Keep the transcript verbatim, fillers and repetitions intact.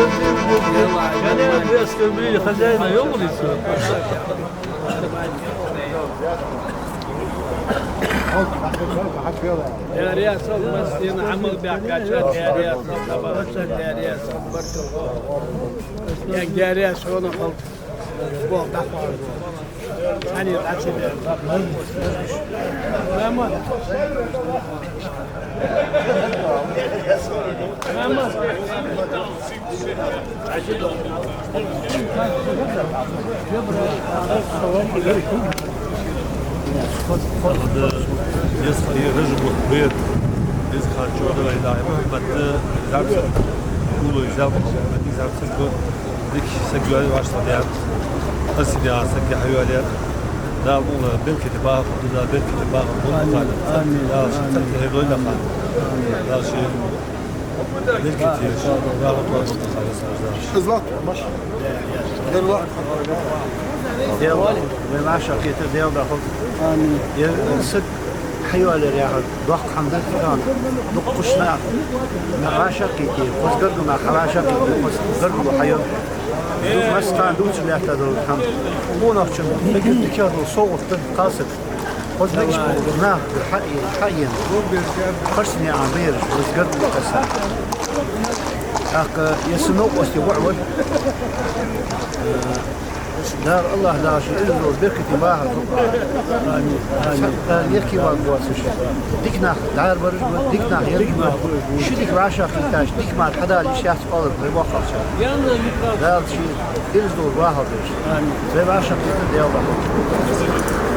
Конечно, вы оскорбили хозяина, ёлка-мола. Деррига сох массанена Ӏамал баьккхача, деррига сох, деррига сох, баркал. Деррига сох, шоана халкъ. Бо, дахвар бо. Ани, ачи бе. Мама. Мама. Ачи бе. Ага, да, если я вижу, вот, привет. Если хочу, давай, да, я могу, вот, э, завтра. Улой, завтра, завтра, вот. Дика саг йоалаяьр вӀашагӀдаьннад. Хасида саг хьайоалаяьр. Дала мула беркате бахархой, Дала беркате бахархой. Амин, амин, Дала ший амин. Царца хьерой даха. Амин. Дала ший беркате, Дала тӀоарца даха. Из латт, маш. Ер латт. Даьла, вай вӀашагӀкхетар Даьла дахалда. Амин. Ер саг хьайоалаяьр яхар доккха хӀама да, дуккхача наха вӀашагӀкхетар, хоза гаргара наха вӀашагӀкхетар, хоза гаргало хьайоал. Дукха массахана дувцаш лаьттад хӀама. Къонахчун мегаш дикагӀа дола совгӀат да кхалсаг. Хоза мегаш бола нах хьаена, хьаена. Харцахьа а баьраш, хоза гаргало кхесса. ТӀаккха, если новкъостий воӀ вар, Дала, АллахӀ Дала ший ираз долаш беркате бахархой. Амин. Амин. Цхьаккха лерхӀам ван воацаш. Дика нах дӀарабараш ба, дика нах ерг ба. Ши дика вӀашагӀкхеташ, дика мара хьадала йиш яц оалар вай боккхагӀчар. Дала ший ираз долаш бахалдеш. Амин. Вай вӀашагӀкхетар Даьла бахалда.